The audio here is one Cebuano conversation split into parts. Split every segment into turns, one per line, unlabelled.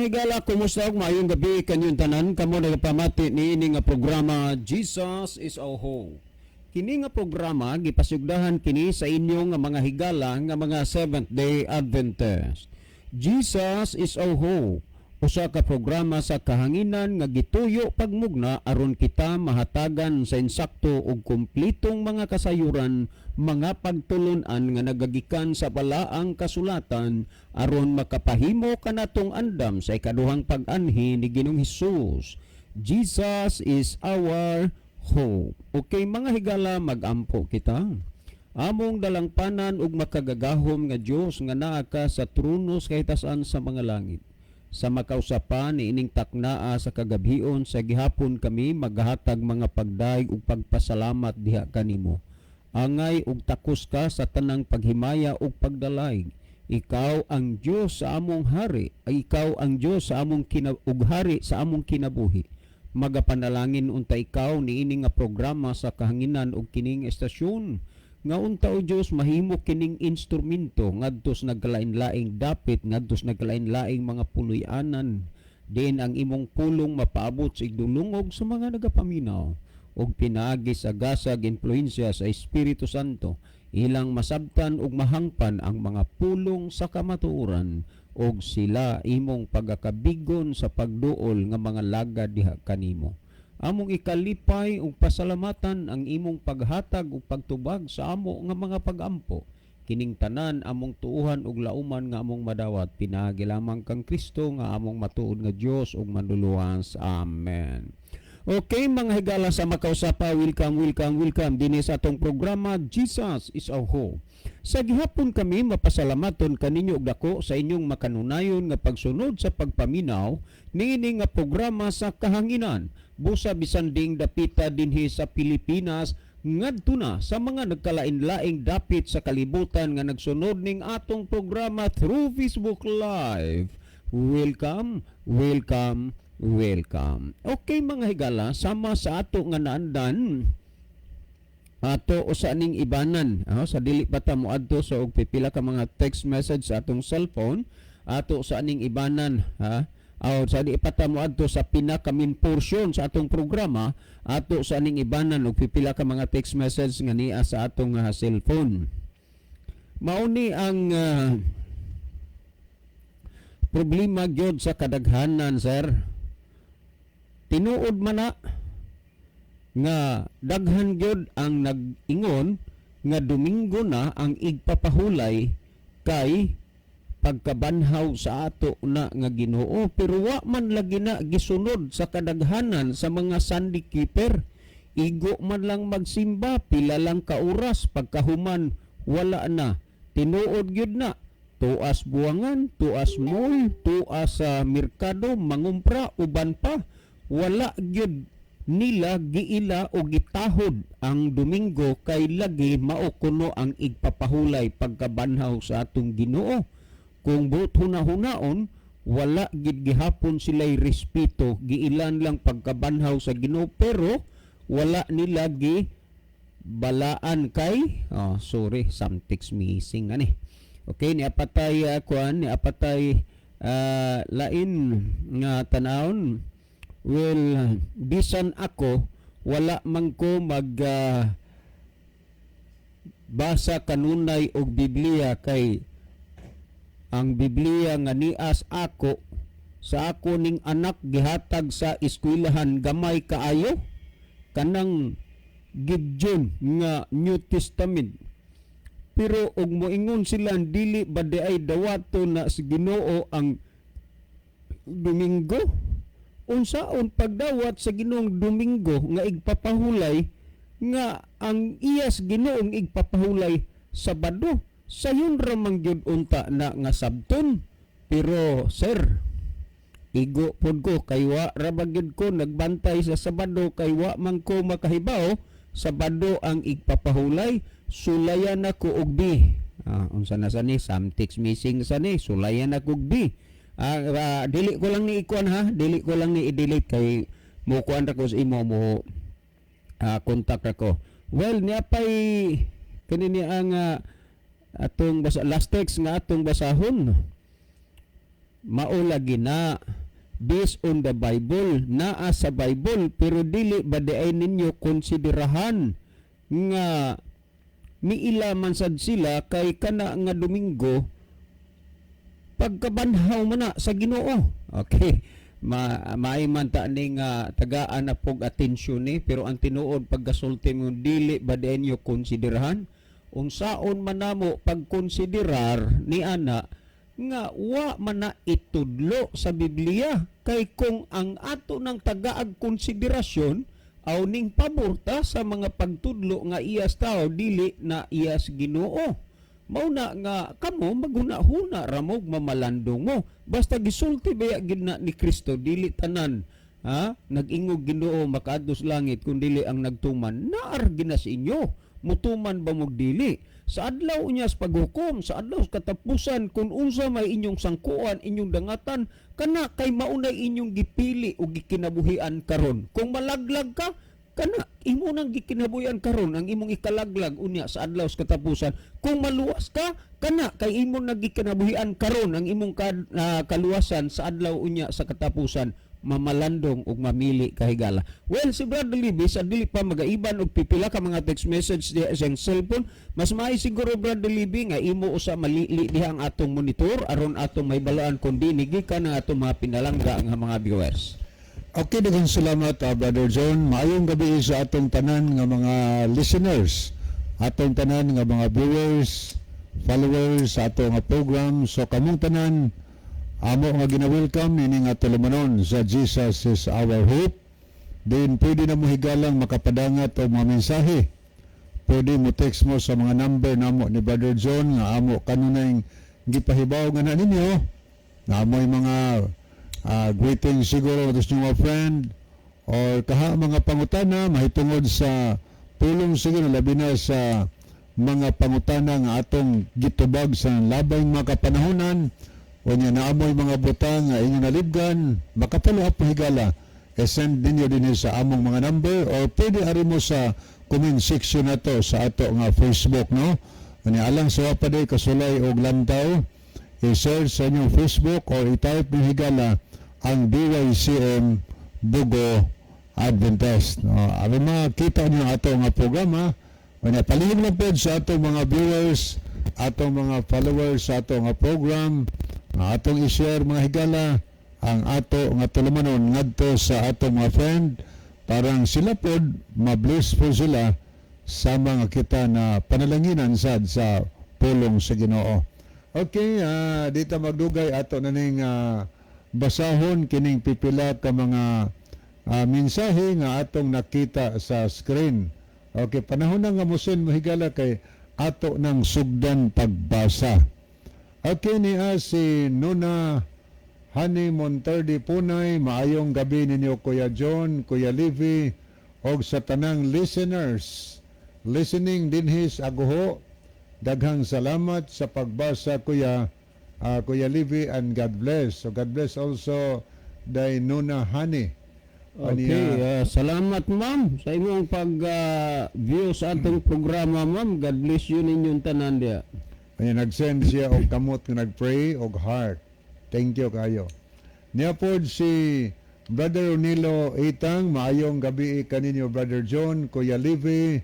Higala, kumusta ug maayong gabi kanyong tanan kamo nagapamati niini nga programa, Jesus is Our Hope. Kini nga programa gipasugdahan kini sa inyo nga mga higala nga mga Seventh Day Adventist. Jesus is Our Hope, usa ka programa sa kahanginan nga gituyo pagmugna aron kita mahatagan sa insakto ug kumplitong mga kasayuran, mga pagtulon-an nga nagagikan sa balaang kasulatan aron makapahimo kanatong andam sa ikaduhang pag-anhi ni Ginoong Hesus. Jesus is our hope. Okay, mga higala, magampo kita. Among dalangpanan ug makagagahom nga Dios nga naa ka sa trono sa kahitasan sa mga langit. Sa makausapan ni ining taknaa sa kagabhion, sa gihapon kami maghatag mga pagdayeg ug pagpasalamat diha kanimo. Angay ug takos ka sa tanang paghimaya ug pagdalayg. Ikaw ang Dios sa among hari, ay ikaw ang Dios sa among kina, ug hari sa among kinabuhi. Magapanalangin unta ikaw niini nga programa sa kahanginan ug kining estasyon nga unta, o Dios, mahimo kining instrumento ngadto sa nagkalain-laing dapit, ngadto sa nagkalain-laing mga puloy-anan diin ang imong pulong mapaabot sa igdulungog sa mga nagapaminaw, ug pinaagi sa gasag impluwensya sa Espiritu Santo ilang masabtan ug mahangpan ang mga pulong sa kamatuoran, ug sila imong pagakabigon sa pagduol nga mga lagad diha kanimo. Among ikalipay ug pasalamatan ang imong paghatag ug pagtubag sa amo nga mga pagampo. Kining tanan among tuuhan ug lauman nga among madawat pinaagi lamang kang Kristo nga among matuod nga Dios ug Manluluwas. Amen. Okay, mga higala, sa makausapa, welcome, welcome, welcome dinhi sa atong programa, Jesus is Our Hope. Sa gihapon kami mapasalamaton kaninyo og dako sa inyong makanunayon nga pagsunod sa pagpaminaw niini nga programa sa kahanginan. Busa bisan ding dapita dinhi sa Pilipinas ngadto na sa mga nagkalain-laing dapit sa kalibutan nga nagsunod ning atong programa through Facebook Live. Welcome, welcome, welcome. Okay, mga higala, sama sa ato nga naandan, ato usa ning ibanan, sa dili pa ta moadto sa og pipila ka mga text message sa atong cellphone, ato sa aning ibanan, ha. Aw, sa di pa ta moadto sa pinaka main portion sa atong programa, ato sa aning ibanan og pipila ka mga text message nga niya sa atong cellphone. Mao ni ang problema gyud sa kadaghanan, sir. Tinuod man na nga daghan gyud ang nag-ingon nga Domingo na ang igpapahulay kay pagkabanhaw sa ato na nga Ginoo, pero wa man lagi na gisunod sa kadaghanan sa mga Sunday keeper. Igo man lang magsimba, pila lang ka oras, pagkahuman wala na. Tinuod gyud na, tuas buwangan, tuas mall, tuas sa merkado mangumpra, uban pa, wala gyud nila giila o gitahod ang Domingo kay lagi mao kuno ang igpapahulay pagkabanhaw sa atong Ginoo. Kung buot huna-hunaon, wala gid gihapon sila'y respeto. Giilan lang pagkabanhaw sa Ginoo pero wala nila gi balaan kay, oh, sorry, something's missing ani. Okay, ni apatay kuan, ni apatay lain nga tanawon. Well, bisan ako wala man ko mag basa kanunay og Biblia kay ang Biblia nga nias ako sa ako ning anak gihatag sa eskwelahan, gamay kaayo, kanang Gideon nga New Testament. Pero og moingon sila, dili ba di ay dawato na sa Ginoo ang Domingo? Unsaon pagdawat sa Ginoong Domingo nga igpapahulay, nga ang iyas Ginoong igpapahulay Sabado? Sayon ra man gyud unta na nga sabton. Pero sir, igo pod ko kay wa ra ba gyud ko nagbantay sa Sabado kay wa man ko makahibaw Sabado ang igpapahulay. Sulayan ako og B. Unsa na sa ni, something's missing sa ni. Sulayan ako og B. Dili ko lang ni ikuan ha, dili ko lang ni i-delete kay mo kuan ra ko sa imo, mo contact ako. Well, niya pay kini ni ang atong basa, last text nga atong basahon. Mao lagi na. Based on the Bible, naa sa Bible, pero dili ba diay ninyo konsiderahan nga miila man sad sila kay kana nga Domingo pagkabanhaw man na sa Ginoo? Okay. Maay man ta ni nga tagaan na pog atensyon ni, pero ang tinuod pagkasulti mo, dili ba diay ninyo konsiderahan? Unsaon man namo pagkonsiderar ni ana nga wa man na itudlo sa Biblia? Kay kung ang ato ng tagaag konsiderasyon aw ning pabor ta sa mga pagtudlo nga iyas tao, dili na iyas Ginoo. Mao na nga kamo maghuna-huna ramog mamalandong mo. Basta gisulti baya gid na ni Kristo, dili tanan ha nag-ingog "Ginoo" makaadto sa langit kun dili ang nagtuman. Naar gina sa inyo, mutuman ba mo dili? Sa adlaw niya sa paghukom, sa adlaw sa katapusan, kung unsa may inyong sangkuan, inyong dangatan, kana kay maunay inyong gipili o gikinabuhian karon. Kung malaglag ka, kana imo nang gikinabuhian karon ang imong ikalaglag unya sa adlaw sa katapusan. Kung maluwas ka, kana kay imo nang gikinabuhian karon ang imong kaluwasan sa adlaw unya sa katapusan. Mamalandong ug mamili, kahigala. Well, si Brother Libby, sa dili pa magaiban og pipila ka mga text message diha sa iyang cellphone, mas maayo siguro, Brother Libby, nga imo usa malili diha ang atong monitor aron atong mahibalaan kung dini gikan ang atong mga pinalangga nga mga viewers.
Okay, daghang salamat, Brother John. Maayong gabi sa atong tanan nga mga listeners, atong tanan nga mga viewers, followers sa atong nga program. So kamong tanan, amo nga gina-welcome ini nga tulumanon sa Jesus is Our Hope. Then pwede na mo, higalang, makapadangat og mga mensahe. Pwede mo text mo sa mga number namo ni Brother John nga amo kanunay gipahibaw nga na ninyo. Na amoy mga greetings siguro to sa mga friend or kaha mga pangutana mahitungod sa pulong siguro, labi na sa mga pangutana nga atong gitubag sa labay mga kapanahonan o nya naamoy mga butang nga inyong nalibgan, makapalo up, higala, i-send ninyo din sa among mga number or pwede ari mo sa comment section na to sa ato nga Facebook, no? Ani alang sa wa pa day kasulay og lantaw, i-search sa inyong Facebook or i-type mo, higala, ang DYCM Bogo Adventist. No, aron makita niyo ato nga programa, unya palihog lang pod sa atong mga viewers, atong mga followers sa ato nga program, nga atong i-share, mga higala, ang ato nga tulumanon ngadto sa atong mga friend parang sila pod ma-bless po sila sa mga kita na panalanginan sad sa pulong sa Ginoo. Okay, dito magdugay, ato na ning basahon kining pipila ka mga mensahe nga atong nakita sa screen. Okay, panahon na nga musin mo, higala, kay ato ng sugdan pagbasa. Okay, niya si Nuna Hani Monterde Punay, "Maayong gabi ninyo, Kuya John, Kuya Levi, og sa tanang listeners listening dinhi sa Aguho. Daghang salamat sa pagbasa, Kuya Levi, and God bless." So God bless also day Nuna Hani.
Okay, salamat, ma'am, sa imong pag view sa atong programa, ma'am. God bless you ninyong tanan diya.
Kanya nag-send siya og kamot nga nag-pray og heart. Thank you kayo. Niya pod si Brother Onilo Itang, "Maayong gabi kaninyo, Brother John, Kuya Levi,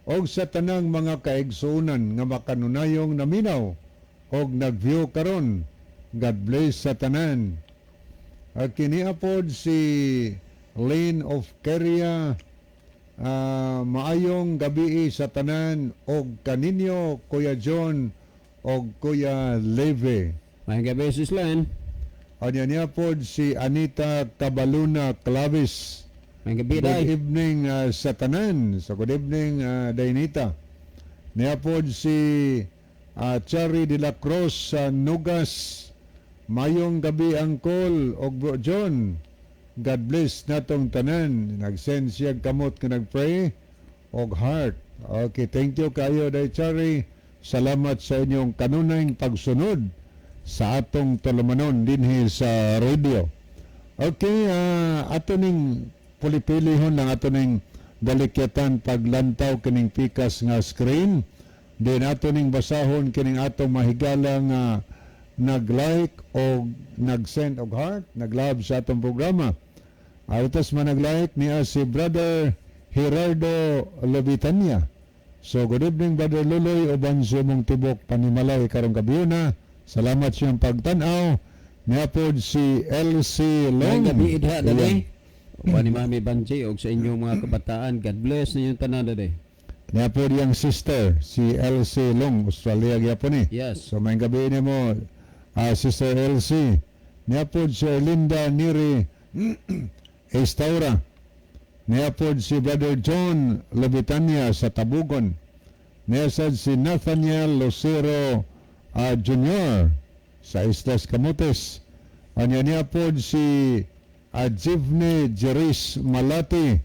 og sa tanang mga kaigsuonan nga makanunayong naminaw og nag-view karon. God bless sa tanan." At kini pod si Lane of Keria, "Maayong gabi sa tanan og kaninyo, Kuya John og Kuya Leve."
Maayong gabi, Sis Len.
Anya niya pod si Anita Cabaluna Clavis.
Maayong gabi,
"Good
day.
Evening sa tanan." So good evening, Dainita. Niya pod si Cherry de la Cruz sa Nugas. "Mayong gabi, Uncle og Bro John. God bless natong tanan." Nag-send siya kamot nga nag-pray og heart. Okay, thank you kayo, Day Cherry. Salamat sa inyong kanunay pagsunod sa atong tulumanon dinhi sa radio. Okay, ato ning pulipilihon lang, ato ning dalikyatan paglantaw kining pikas nga screen. Then ato ning basahon kining atong mahigala nga nag-like o nag-send og heart, nag-love sa atong programa. Aritas man nag-like niya si Brother Gerardo Lobitania. So good evening, Brother Luloy, uban sa imong tibok panimalay karong gabhiona. Salamat sa iyong pagtan-aw. Niya pod si LC Long.
Maayong gabi diha, dali. Uban ni Mami Banji og sa inyong mga kabataan. God bless ninyong tanan dali.
Niya pod iyang sister si LC Long, Australia gyapon ni.
Yes.
So maayong gabi nimo, Sister LC. Niya pod si Erlinda Neri Estaura. Niya pod si Brother John Lobitania sa Tabugon. Niya sad si Nathaniel Lucero Jr. sa Islas Camotes. Anya niya pod si Ajivne Jeris Malati.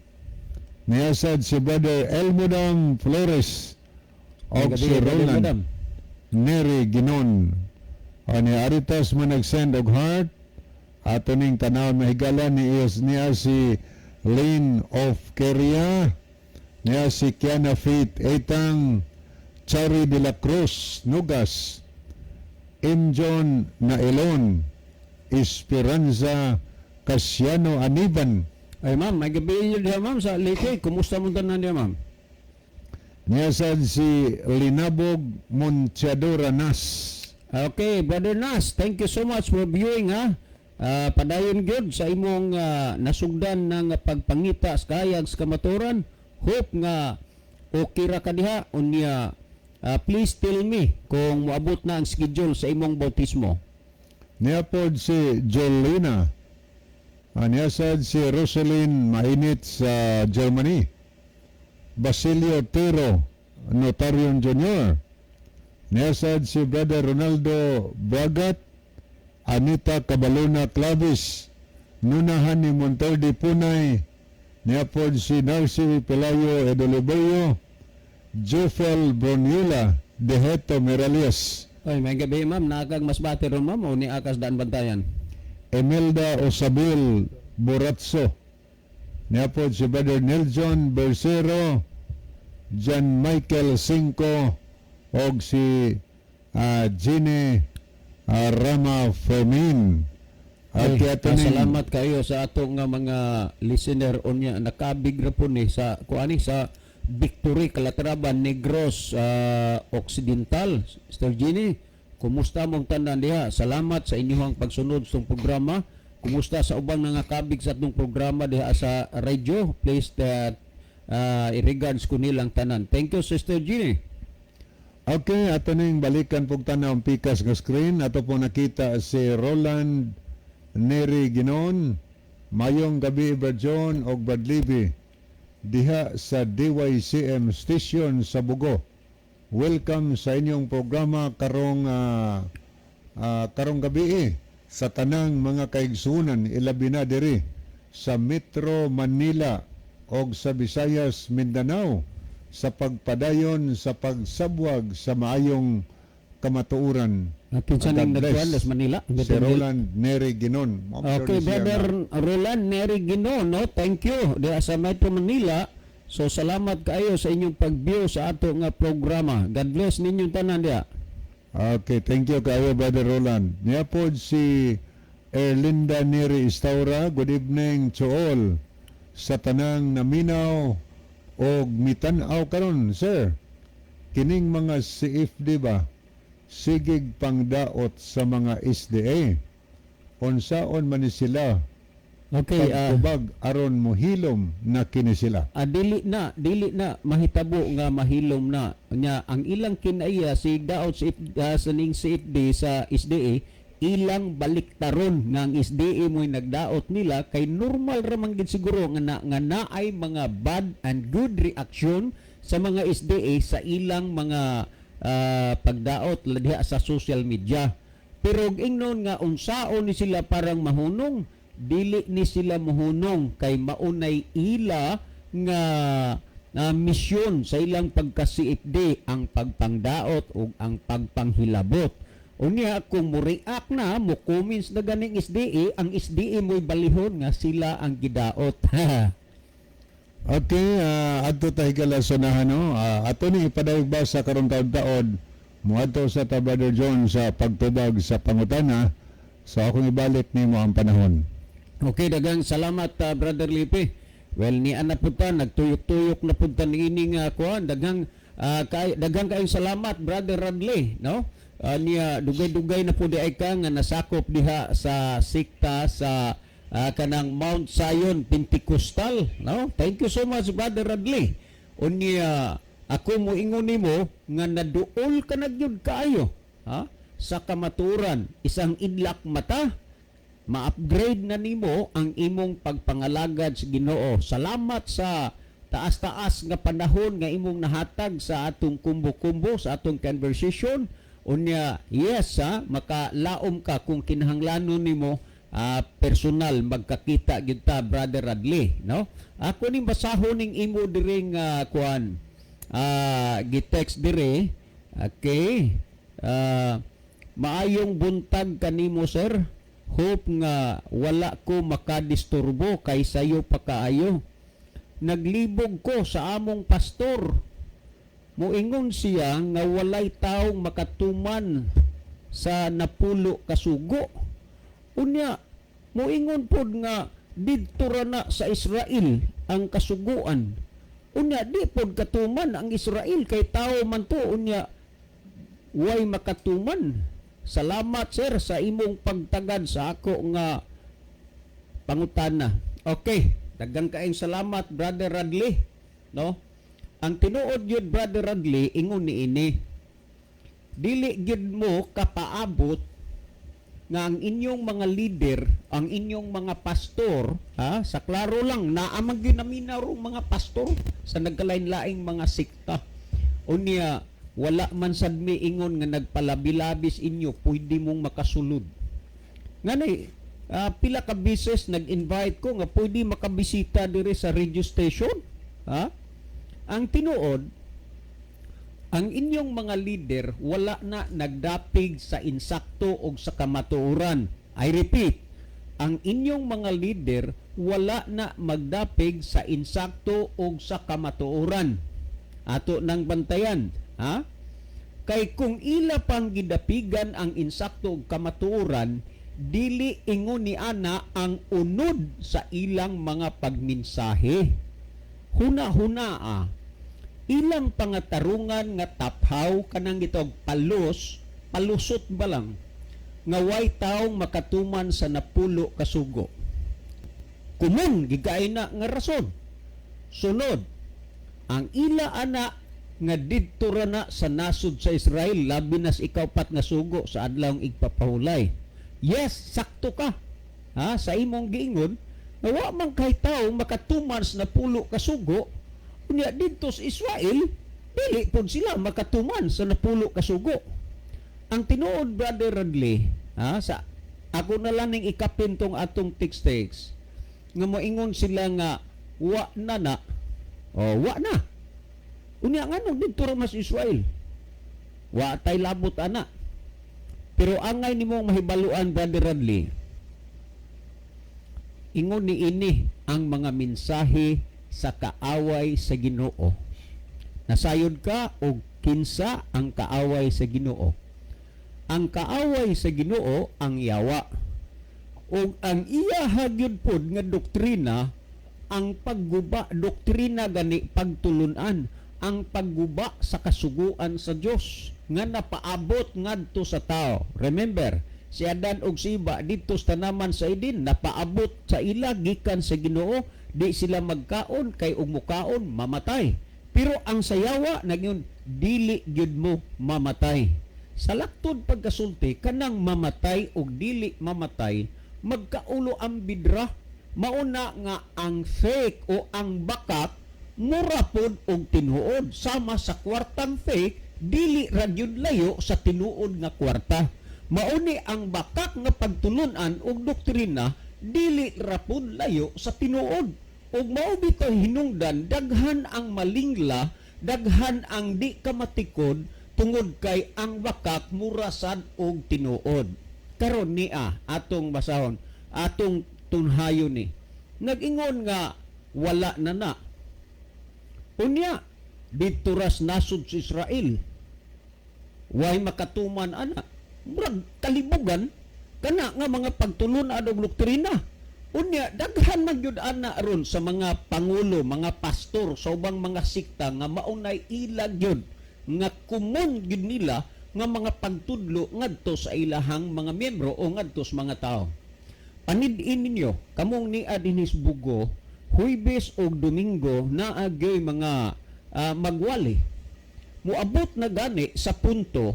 Niya sad si Brother Elmodam Flores
Maayong
og
gabi,
si
Brother
Roland
Madam.
Neri Ginon. Ani Aritas man nag-send og heart. Ato ning tanawon mahigala ni is niya si Lynn of Keria. Niya si Kiana Faith Etang, Chari de la Cruz Nugas, M. John Nailon, Esperanza Casiano Aniban.
Ay ma'am, maayong gabi inyo diha, ma'am, sa Leyte. Kumusta mo tanan diha, ma'am?
Niya sad si Linabog Monchadora Nas.
Okay, Brother Nas, thank you so much for viewing, ha. Padayon gyud sa imong nasugdan ng pagpangita sa kayag sa kamaturan. Hope nga okay ra ka diha unya. Please tell me kung moabot na ang schedule sa imong bautismo.
Niya pod si Jolina. Niya sad si Roselyn Mainit sa Germany. Basilio Tero, Notarion Jr. Niya sad si Brother Ronaldo Bragat, Anita Cabalona Clavis, Nunahan ni Monterde Punay, niya pod si Narcy Pelayo Edoliberio, Jeffel Broniula Deheto Miralias,
Ay, maayong gabi, ma'am, nakag Masbate ron, ma'am, o ni akas daan Bantayan.
Emelda Osabil Boratso. Niya po si Brother Nelson Bersero, John Michael Cinco, og si Gine Rama Fermin. At
Ay,
ato ning-
salamat kayo sa ato nga mga listener unya nakabig ra po ni sa kuani sa Victory Calatrava, Negros Occidental. Sister Jenny, kumusta mong tanan diha? Salamat sa inyong pagsunod sa programa. Kumusta sa ubang nangakabig sa atong programa diha sa radio? Please that regards ko nilang tanan. Thank you, Sister Jenny.
Okay, ato ning balikan pug tanaw ang pikas nga screen. Ato po nakita si Roland Neri Ginon. Mayong gabi, Brad John og Brad Libby diha sa DYCM station sa Bugo. Welcome sa inyong programa karong gabi sa tanang mga kaigsunan, ilabi na diri sa Metro Manila og sa Visayas, Mindanao, sa pagpadayon sa pagsabwag sa maayong kamatuoran.
Kinsa ning
God bless.
nagkuan Los Manila?
Si Roland Neri Ginon.
Okay, Brother Roland Neri Gino, no? Thank you. Diha sa Metro Manila. So salamat kaayo sa inyong pag-view sa ato nga programa. God bless ninyong tanan diha.
Okay, thank you kayo, Brother Roland. Niya po si Erlinda Neri Istaura. Good evening to all. Sa tanang naminaw og mitan-aw karon, sir. Kining mga CFD ba sigig pangdaot sa mga SDA? Unsaon man ni sila
Okay,
pagtubag aron mohilom na kini sila?
Dili na mahitabo nga mahilom na. Nya ang ilang kinaiya si daot sa, sa ning CFD sa SDA, ilang baliktaron nga ang SDA mo'y nagdaot nila, kay normal ra man gid siguro nga naay mga bad and good reaction sa mga SDA sa ilang mga pagdaot diha sa social media. Pero og ingnon nga unsaon ni sila parang mahunong, dili ni sila mohunong kay maunay ila nga misyon sa ilang pagka-CFD, ang pagpangdaot ug ang pagpanghilabot. Unya kung mo-react na, mo comments na ganing SDA, ang SDA mo'y balihon nga sila ang gidaot.
Okay, adto ta higala sa no. Ato ni ipadayag ba sa karong taon-taon. Muadto sa ta, Brother John, sa pagtubag sa pangutana. So akong ibalik nimo ang panahon.
Okay, daghang salamat, Brother Lipe. Well, ni ana pud ta nagtuyok-tuyok na pud ta niini nga kuan. Daghang kayong salamat, Brother Radley, no? Niya dugay-dugay na pud ay ka nga nasakop diha sa sikta sa kanang Mount Zion Pentecostal, no? Thank you so much, Brother Radley. Unya ako mo ingon nimo nga naduol ka na gyud kaayo, ha? Sa kamaturan, isang idlak mata, ma-upgrade na nimo ang imong pagpangalagad sa Ginoo. Salamat sa taas-taas nga panahon nga imong nahatag sa atong kumbo-kumbo, sa atong conversation. Unya, yes ha, makalaom ka kung kinahanglanon nimo personal magkakita gyud ta, Brother Radley, no? Ako ning basahon ning imo diri nga kuan. Gi-text dire. Okay. Maayong buntag kanimo, sir. Hope nga wala ko makadisturbo kay sayo pa kaayo. Naglibog ko sa among pastor. Moingon siya nga walay taong makatuman sa napulo kasugo. Unya, moingon pod nga didto ra na sa Israel ang kasuguan. Unya, di pod katuman ang Israel kay tao man to, unya way makatuman. Salamat, sir, sa imong pagtagad sa ako nga pangutana. Okay, daghan kaayong salamat, Brother Radley, no? Ang tinuod yun, Brother Radley, ingon ni ini. Dili gyud mo kapaabot nga ang inyong mga leader, ang inyong mga pastor, ha, sa klaro lang, naa man gyud naminaw mga pastor sa nagkalain-laing mga sikta. Unya, wala man sad mi ingon nga nagpalabi-labis inyo, pwede mong makasulod. Nganay, pila ka beses nag-invite ko nga pwede makabisita diri sa radio station. Ha? Ang tinuod, ang inyong mga leader wala na nagdapig sa insakto o sa kamatuoran. I repeat, ang inyong mga leader wala na magdapig sa insakto o sa kamatuoran. Ato nang bantayan, ha? Kay kung ila pang gidapigan ang insakto ug kamatuoran, dili ingon ni ana ang unod sa ilang mga pagminsahe. Huna-huna ah. Ilang pangatarungan nga taphaw kanang gitawag palos, palusot ba lang nga way taong makatuman sa napulo kasugo. Kumun gigay na nga rason. Sunod, ang ila ana nga didto ra na sa nasod sa Israel, labi na sa ikaupat nga sugo sa adlawng igpapahulay. Yes, sakto ka. Ha, sa imong giingon nga wa man kay tawo makatuman sa napulo ka sugo, unya didto sa Israel dili pud sila makatuman sa napulo ka sugo. Ang tinuod, Brother Radley, ha, sa ako na lang ning ikapin tong atong text text nga moingon sila nga wa na na. Oh, wa na. Unya nganong didto ra mas Israel? Wa tay labot ana. Pero angay nimong mahibaluan, Brother Radley, ingon ni ini ang mga mensahe sa kaaway sa Ginoo. Nasayod ka og kinsa ang kaaway sa Ginoo? Ang kaaway sa Ginoo ang yawa. Og ang iya gyud pod nga doktrina ang pagguba, doktrina gani pagtulunan, ang pagguba sa kasuguan sa Dios nga napaabot ngadto sa tao. Remember, si Adan ug si Eva didto sa tanaman sa Eden, napaabot sa ila gikan sa Ginoo, di sila magkaon kay ug mukaon mamatay. Pero ang sayawa nagyon dili gyud mo mamatay. Sa laktod pagkasulti, kanang mamatay og dili mamatay, magkaulo ang bidra. Mauna nga ang fake o ang bakak mura pod og tinuod, sama sa kwartang fake, dili ra gyud layo sa tinuod nga kwarta. Mauni ang bakak nga pagtulunan og doktrina dili ra pod layo sa tinuod. Ug mao bitaw hinungdan daghan ang malingla, daghan ang di kamatikod tungod kay ang bakak mura sad og tinuod. Karon nia atong basahon, atong tunhayon ni. Nag-ingon nga wala na na. Unya didto ras nasod sa Israel. Way makatuman ana. Murag kalibugan kana nga mga pagtulon-an og doktrina. Unya daghan man gyud ana ron sa mga pangulo, mga pastor, sa ubang mga sikta nga maunay ila gyud nga komon gyud nila nga mga pagtudlo ngadto sa ilahang mga miyembro o ngadto sa mga tao. Panid-in ninyo, kamong nia dinhis Bugo, Huybes og Domingo naa gyoy mga magwali. Moabot na gani sa punto,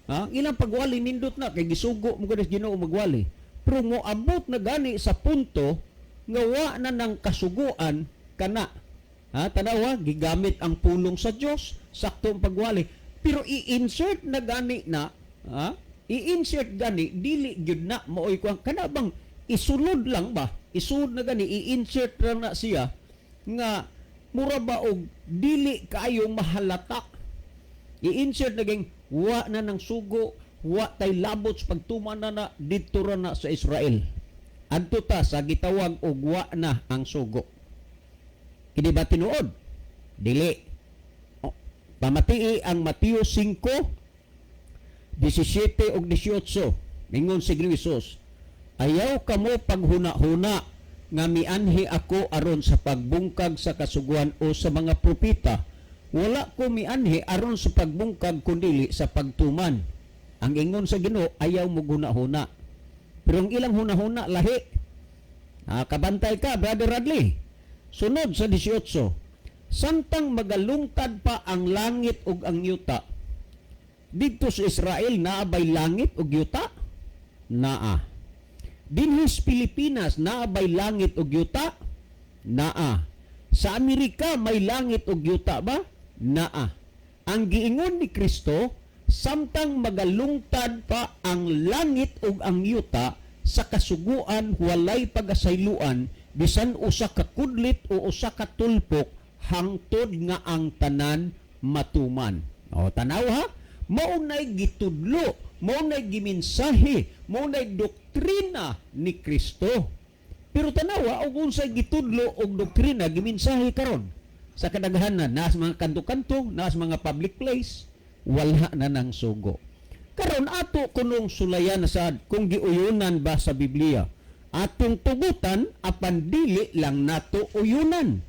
ha, ang ilang pagwali nindot na kay gisugo mo gani sa Ginoo magwali. Pero moabot na gani sa punto nga wa na nang kasuguan kana. Ha, tanawa, gigamit ang pulong sa Dios, sakto ang pagwali. Pero i-insert na gani na, ha? I-insert gani dili gyud na maoy kuan kana bang isulod lang ba? Isulod na gani, i-insert ra na siya nga mura ba og dili kaayo mahalata. I-insert na ging wa na ng sugo, wa tay labot sa pagtuman na na didto ra na sa Israel. Adto ta sa gitawag og wa na ang sugo. Kini ba tinuod? Dili. O, pamatii ang Mateo 5:17 ug 18. Mingon si Ginoong Hesus, "Ayaw kamo paghuna-huna nga mianhi ako aron sa pagbungkag sa kasuguan o sa mga propeta. Wala ko mianhi aron sa pagbungkag kundili sa pagtuman." Ang ingon sa Ginoo, ayaw mo huna-huna. Pero ang ilang huna-huna lahi. Ah, kabantay ka, Brother Radley. Sunod sa 18. Samtang magalungtad pa ang langit ug ang yuta. Didto sa Israel, naa bay langit ug yuta? Naa. Dinhis Pilipinas, naa bay langit ug yuta? Naa. Sa Amerika, may langit ug yuta ba? Naa. Ang giingon ni Kristo, samtang magalungtad pa ang langit ug ang yuta, sa kasuguan walay pagasayloan bisan usa ka kudlit o usa ka tulpok hangtod nga ang tanan matuman. O tanaw ha, mao nay gitudlo, mao nay gimensahe, mao nay doktrina ni Kristo. Pero tanawa og unsay gitudlo og doktrina gimensahe karon sa kadaghanan na sa mga kanto-kanto, na sa mga public place, wala na nang sugo. Karon ato kunong sulayan sad kung giuyunan ba sa Biblia. Atong tugutan apan dili lang nato uyunan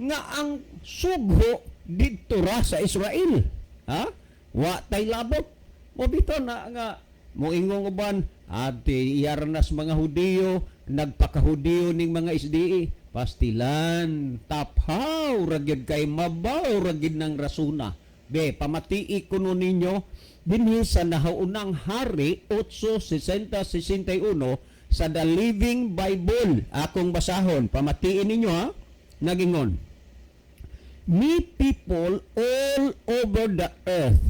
nga ang sugho didto ra sa Israel. Ha? Wa tay labot. Mo bitaw na nga moingong uban ate iyara na sa mga Hudiyo, nagpakahudiyo ning mga SDA. Pastilan, taphaw ra gyud kay mabaw ra gyud ng rasuna. Be, pamatii kuno ninyo dinhi sa nahaunang Hari 8:60-61 sa The Living Bible. Akong basahon, pamatiin ninyo ha. Nagingon, "Me people all over the earth."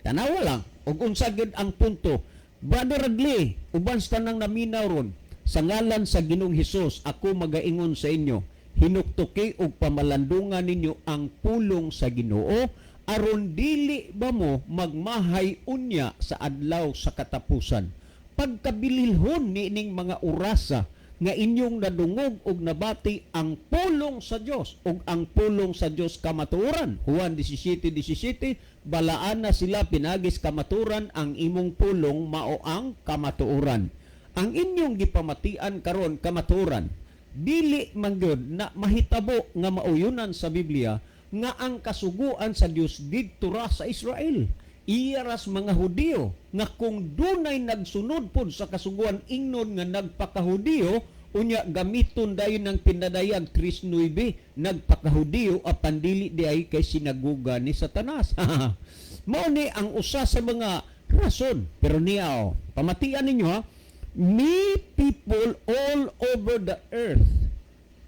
Tanawa lang, ug unsa gyud ang punto. Brother Radley, uban sa tanang naminaw ron, sa ngalan sa Ginoong Hesus, ako magaingon sa inyo, hinuktuki og pamalandungan ninyo ang pulong sa Ginoo aron dili ba mo magmahay unya sa adlaw sa katapusan. Pagkabililhon niining mga orasa nga inyong nadungog og nabati ang pulong sa Dios, ug ang pulong sa Dios kamatuoran. Juan 17:17, balaan na sila pinagis kamatuoran, ang imong pulong mao ang kamatuoran. Ang inyong gipamatian karon kamatuoran. Dili man gyud na mahitabo nga mauyunan sa Biblia nga ang kasuguan sa Dios didto ra sa Israel. Iya ras mga Hudiyo nga kung dunay nagsunod pod sa kasuguan ingnon nga nagpakahudiyo, unya gamiton dayon ng pinadayag 3:9, nagpakahudiyo apan dili di ay kay sinaguga ni Satanas. Mao ni ang usa sa mga rason. Pero niya oh, pamatian ninyo ha, "Me people all over the earth."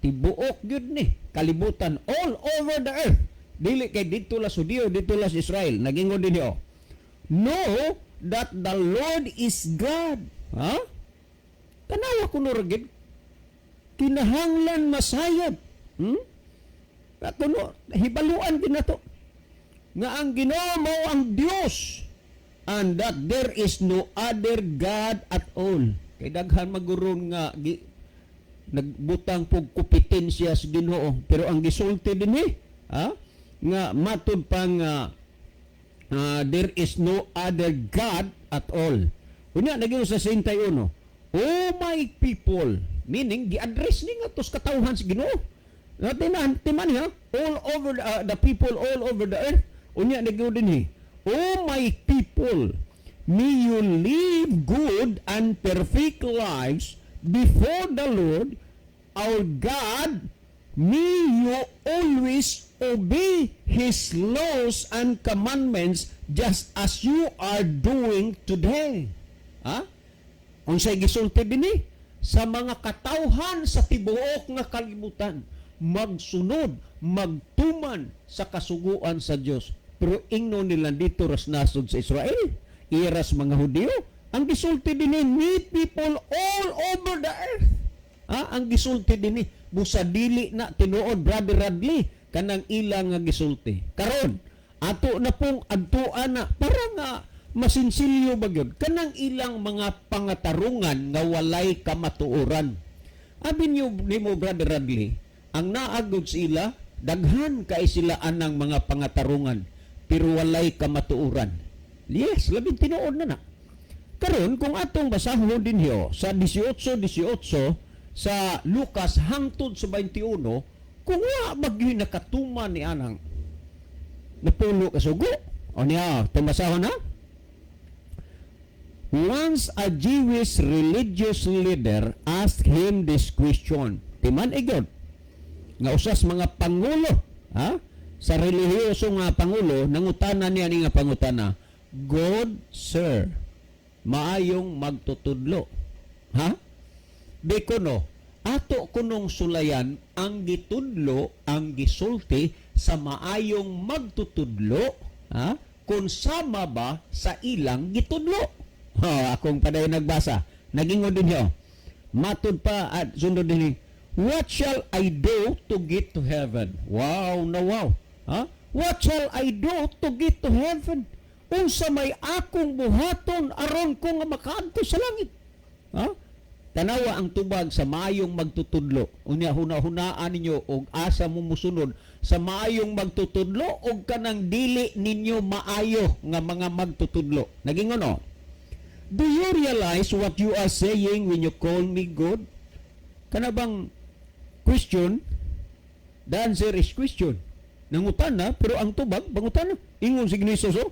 Tibuok gyud ni kalibutan, all over the earth. Dili kay didto la sa Hudiyo, didto la sa Israel. Nagingon din oh. "Know that the Lord is God." Ha? Tanawa kuno ra gyud. Kinahanglan masayod. Kuno hibaluan din nato nga ang Ginoo mao ang Dios and that there is no other God at all. Kay daghan maguron nga nagbutang pog kompetensya sa Ginoo, pero ang gisulti dinhi, ha, nga matud pa nga There is no other God at all. Unya naging sa 61. "Oh my people," meaning gi-address ni nga tos katawhan sa Ginoo. Timan, timan ha, all over the people all over the earth. Unya naging dinhi. "Oh my people, may you live good and perfect lives before the Lord our God. May you always obey His laws and commandments just as you are doing today." Ha? Unsay gisulti dinhi? Sa mga katawhan sa tibuok nga kalibutan, magsunod, magtuman sa kasuguan sa Dios. Pero ingno nila dito ras nasod sa Israel, iras mga Hudiyo. Ang gisulti dinhi, ni people all over the earth. Ha? Ang gisulti dinhi, busa dili na tinuod, Brother Radley, kanang ilang nga gisulti. Karon, ato na pong adtuan na para nga masinsilyo ba gyud kanang ilang mga pangatarungan nga walay kamatuoran. Abi niyo nimo, Brother Radley, ang naagod sila, daghan kay sila anang mga pangatarungan pero walay kamatuoran. Yes, labing tinuod na na. Karon kung atong basahon dinhi sa 18:18 sa Lucas hangtod sa 21, kung wa magyud nakatuman ni anang napulo ka sugo. O niya, tumasahon na. Once a Jewish religious leader asked him this question. Timan igod nga usas mga pangulo, ha? Sa relihiyoso nga pangulo, nangutana niya ni nga pangutana, "Good sir, maayong magtutudlo." Ha? Bikono, ato kunong sulayan ang gitudlo, ang gisulti sa maayong magtutudlo, ha? Kung sama ba sa ilang gitudlo. Ha, akong padayon nagbasa. Nagingon dinhi. Matud pa at sunod dinhi. "What shall I do to get to heaven?" Wow na wow. Ha? "What shall I do to get to heaven?" Unsa may akong buhaton aron ko nga makaadto sa langit? Ha? Tanawa ang tubag sa maayong magtutudlo. Unya huna-hunaan ninyo og asa mo musunod sa maayong magtutudlo og kanang dili ninyo maayo nga mga magtutudlo. Naging ano? "Do you realize what you are saying when you call me good?" Kana bang question? The answer is question. Nangutana, pero ang tubag, pangutana. Ingon si Jesus, oh,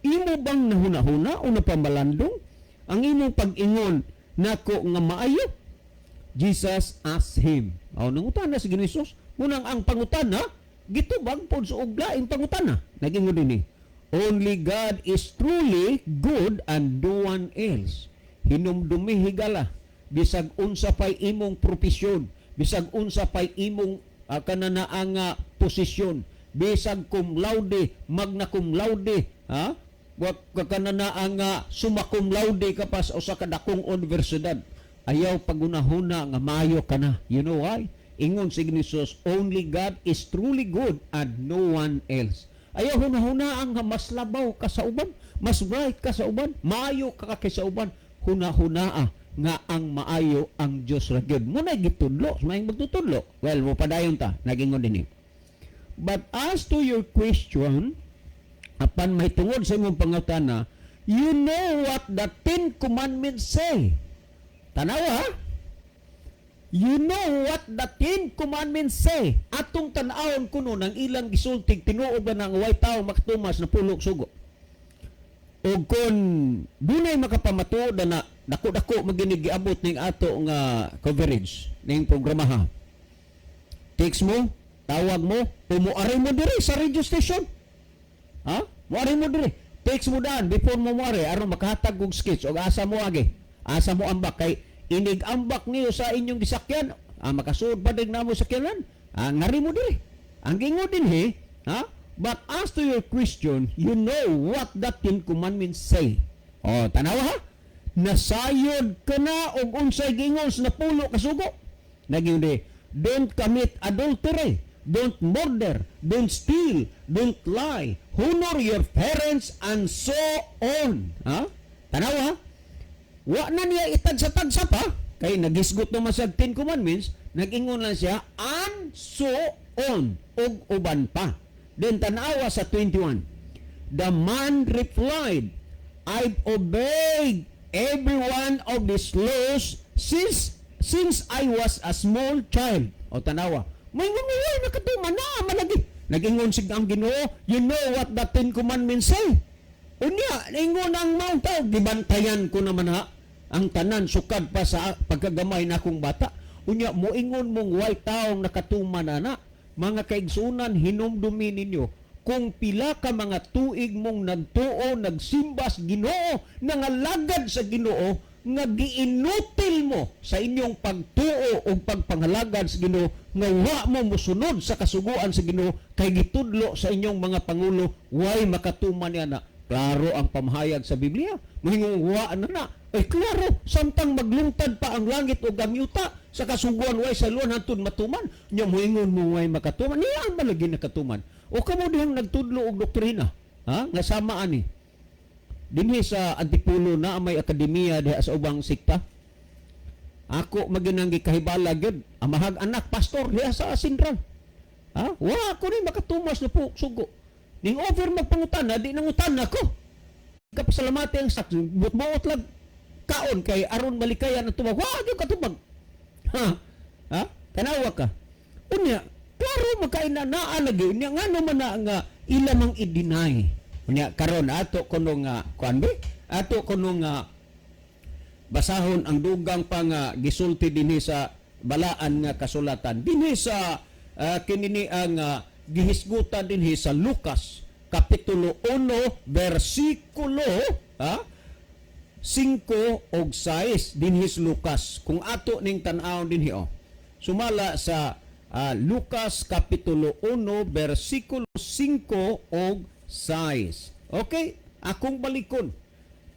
"Imo bang nahuna-huna o napamalandong ang imong pag-ingon nako nga maayo?" Jesus asked him. Oh, nangutana si Jesus. Munang ang pangutana, gitubag pod sa og laing pangutana. Nagingon dinhi. "Only God is truly good and no one else." Hinumdumi higala, bisag unsa pay imong propesyon, bisag unsa pay imong kananaa nga posisyon, bisag cum laude, magna cum laude, ha? Wa ka kananaa nga summa cum laude ka pa sa usa ka dakong universidad. Ayaw pagunahuna nga maayo ka na. You know why? Ingon si Jesus, "Only God is truly good and no one else." Ayaw hunahuna ang mas labaw ka sa uban, mas bright ka sa uban, maayo ka kaysa uban. Hunahunaa nga ang maayo ang Dios ra gyud. Muna gitudlo, may magtutudlo. Well, mo padayon ta, nagingon dinhi. "But as to your question," apan may tungod sa imong pangutana, "you know what the Ten Commandments say." Tanawa, ha? "You know what the Ten Commandments say." Atong tan-awon kuno ng ilang gisultig, tinuod ba nang way tao makatumas napulo sugo. O kung dunay makapamatuod na dako-dako maginig giabot ning ato nga coverage ning programa ha. Text mo, tawag mo, pumuari mo diri sa radio station. Ha? Muari mo diri. Text mo daan before mo muari aron makahatag og sketch og asa mo agi. Asa mo ambak kay inig ambak niyo sa inyong gisakyan, ah, makasuod pa dig namo sakyanan. Ah, ngari mo diri. Ang gingon dinhi, ha? "But as to your question, you know what the Ten Commandments say." Oh, tanawa ha? Nasayod ka na og unsay gingon sa napulo ka sugo. Naging di, "Don't commit adultery, don't murder, don't steal, don't lie, honor your parents, and so on." Ha? Tanawa ha? Wa na niya itagsa-tagsa pa. Kay nagisgot naman siya Ten Commandments, nag-ingon lang siya, "and so on," ug uban pa. Then tanawa sa 21. The man replied, "I've obeyed every one of these laws since I was a small child." O tanawa. May ngumiway nakatuman na malagi. Nagingon sig ang Ginoo, "You know what the Ten Commandments say." Unya, ingon ang maong tao, "Gibantayan ko naman ha ang tanan sukad pa sa pagkagamay na akong bata." Unya, moingon mong way taong nakatuman ana. Mga kaigsunan, hinumdumi ninyo kung pila ka mga tuig mong nagtuo, nagsimbas Ginoo, nangalagad sa Ginoo, nga giinutil mo sa inyong pagtuo o pagpangalagad sa Ginoo nga wa mo mosunod sa kasuguan sa Ginoo kay gitudlo sa inyong mga pangulo way makatuman niya na. Klaro ang pamahayag sa Biblia. Moingon wa na na. Eh klaro, samtang maglungtad pa ang langit ug ang yuta sa kasuguan way sa luwan hantod matuman. Nya moingon mo way makatuman. Niya ang malagi nakatuman. O kamo dihang nagtudlo og doktrina, ha? Nga sama ani. Dinhi sa Antipolo na may akademiya diha sa ubang sikta. Ako maginang gikahibala gyud, amahag anak pastor diha sa Sentral. Ha? Wa ako ni makatumas na po sugo. Ning over magpangutana, di nangutana ko. Kapasalamati ang sak buot lang kaon kay aron malikayan ang tubag. Wa gyud katubag. Ha? Ha? Tanawa ka. Unya, klaro makaina naa lagi unya ngano man na nga ila mang i-deny. Unya karon ato kuno nga kuan be? Ato kuno nga basahon ang dugang pa nga gisulti dinhi sa balaan nga kasulatan. Dinhi sa kinini ang gihisgutan dinhi sa Lucas kapitulo 1 bersikulo ha 5 og 6 dinhi sa Lucas. Kung ato ning tan-awon dinhi oh. Sumala sa Lucas kapitulo 1 bersikulo 5 og 6. Okay, akong balikon.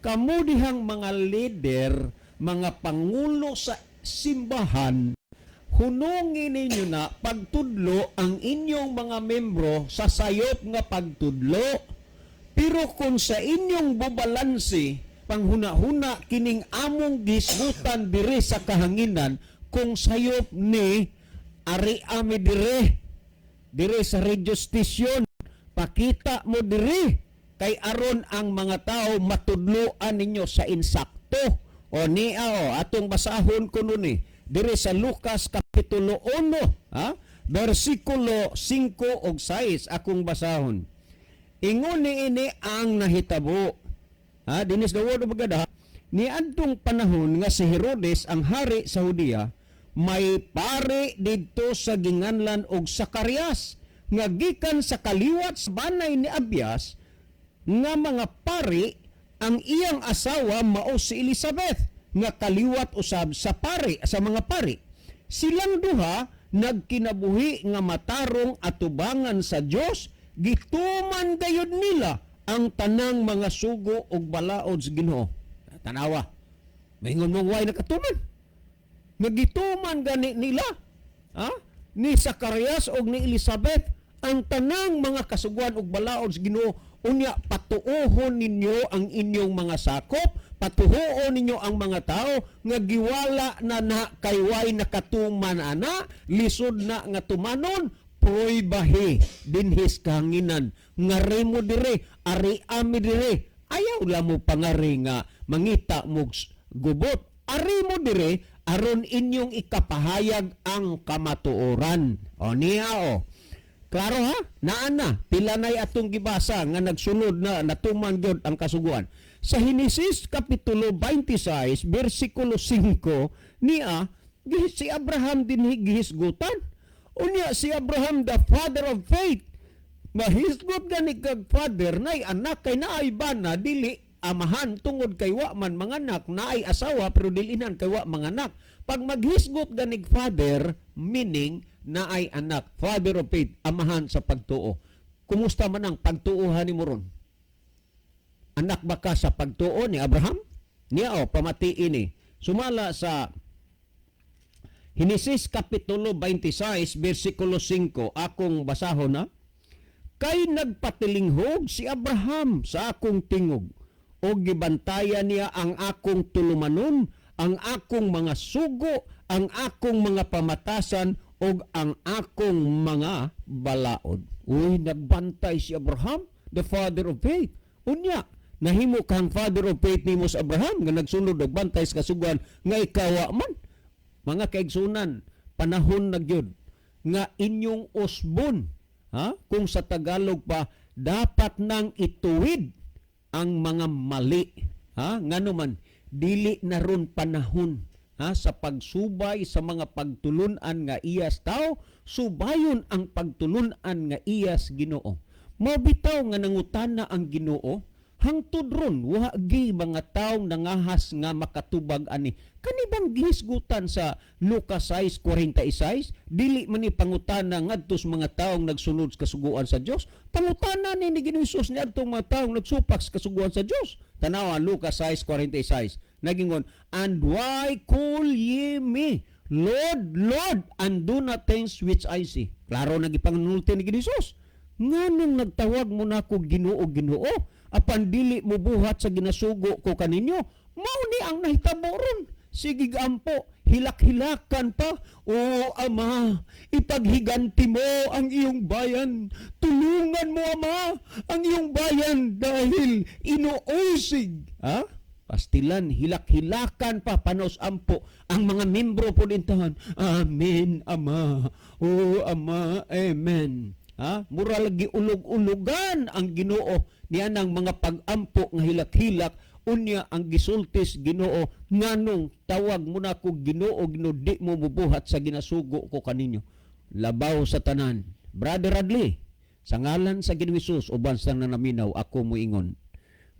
Kamo dihang mga leader, mga pangulo sa simbahan, hunungin ninyo na pagtudlo ang inyong mga membro sa sayop nga pagtudlo. Pero kung sa inyong bubalansi, panghuna-huna kining among gisgutan diri sa kahanginan, kung sayop ni ari ami dire dire sa radio station, pakita mo dire kay aron ang mga tao matudloan ninyo sa insakto. O niya o atong basahon kuno ni dire sa Lucas kapitulo 1 ha bersikulo 5 ug 6, akong basahon. Ingon ni ini ang nahitabo ha dinis the word of God ha. Niadtong panahon nga si Herodes ang hari sa Judea, may pare didto sa ginganlan og Sakarias nga gikan sa kaliwat sa banay ni Abias nga mga pari. Ang iyang asawa mao si Elizabeth nga kaliwat usab sa pari sa mga pari. Silang duha nagkinabuhi nga matarong atubangan sa Dios. Gituman gayud nila ang tanang mga sugo ug balaod sa Ginoo. Tanawa, maingon mong way nakatuman nga gituman gani nila ha ni Zacarias og ni Elizabeth ang tanang mga kasuguan ug balaod sa Ginoo. Unya patuohon ninyo ang inyong mga sakop, patuhoon ninyo ang mga tao nga giwala na na kay way nakatuman ana, lisod na nga tumanon. Proybahe dinhis kahanginan ngari mo dire, ari ami dire. Ayaw la mo pangari nga mangita mo gubot. Ari mo dire aron inyong ikapahayag ang kamatuoran. O niya o. Klaro ha? Naa na. Pila na'y atong gibasa nga nagsunod na natuman gyud ang kasuguan. Sa Henesis kapitulo 26 bersikulo 5 niya si Abraham din gihisgutan. Unya si Abraham, the father of faith, mahisgot gani kag father nay anak kay naay bana dili amahan tungod kay wa man manganak, naay asawa pero dili nan kay wa manganak. Pag maghisgot ganig father, meaning naay anak, father of faith, amahan sa pagtuo. Kumusta man ang pagtuohan ni mo ron? Anak ba ka sa pagtuo ni Abraham? Niya o, pamatiin ni. Sumala sa Henesis Kapitulo 26, versikulo 5, akong basahon na. Kay nagpatilinghog si Abraham sa akong tingog, o gibantayan niya ang akong tulumanon, ang akong mga sugo, ang akong mga pamatasan, ug ang akong mga balaod. Uy, nagbantay si Abraham. the father of faith. Unya, nahimo kang father of faith nimo sa Abraham nga nagsunod og bantay sa kasuguan nga ikawa man. Mga kaigsunan, panahon na gyud nga inyong usbon, ha? Kung sa Tagalog pa, dapat nang ituwid ang mga mali, ha? Ngano man dili na ron panahon, ha, sa pagsubay sa mga pagtulunan nga iyas tao, subayon ang pagtulunan nga iyas Ginoo. Mao bitaw nga nangutana ang Ginoo, hangtod ron wa gi mga taong nangahas nga makatubag ani. Kani bang gihisgutan sa Lucas 6:46? Dili man ni pangutana ngadto sa mga taong nagsunod sa kasuguan sa Dios. Pangutana ni Ginoong Hesus niadtong mga taong nagsupak sa kasuguan sa Dios. Tanawa Lucas 6:46. Nagingon, "And why call ye me Lord, Lord, and do not things which I say?" Klaro na gipangunulti ni Ginoong Hesus. Nganong nagtawag mo nako Ginoo, Ginoo, apan dili mo buhat sa ginasugo ko kaninyo? Mao ni ang nahitabo ron. Sige ampo, hilak-hilakan pa. "O Ama, ipaghiganti mo ang iyong bayan. Tulungan mo, Ama, ang iyong bayan dahil inuusig." Ha? Pastilan, hilak-hilakan pa, panos ampo ang mga membro po dintahan. "Amen, Ama. O Ama, amen." Ha? Mura lagi ulog-ulugan ang Ginoo niya ng mga pag-ampo nga hilak-hilak. Unya ang gisultis Ginoo, "Nganong tawag mo na ko Ginoo, Ginoo, di mo mubuhat sa ginasugo ko kaninyo?" Labaw sa tanan, Brother Radley, sa ngalan sa Ginoong Hesus uban sa nanaminaw, ako moingon,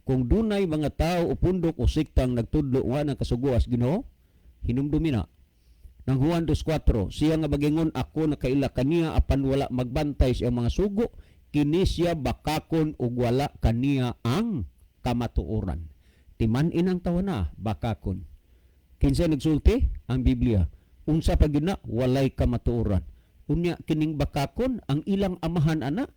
kung dunay mga tao o pundok o siktang nagtudlo nga ng kasuguas Ginoo, hinumdumi na ng Juan 2.4, siya nga bagingon, "Ako nakaila kaniya," apan wala magbantay sa iyang mga sugo, kini siya bakakon ug wala kaniya ang kamatuoran. Timan-in ang tawa na, bakakon. Kinsa nagsulti? Ang Biblia. Unsa pa gyud na? Walay kamatuoran. Unya kining bakakon, ang ilang amahan ana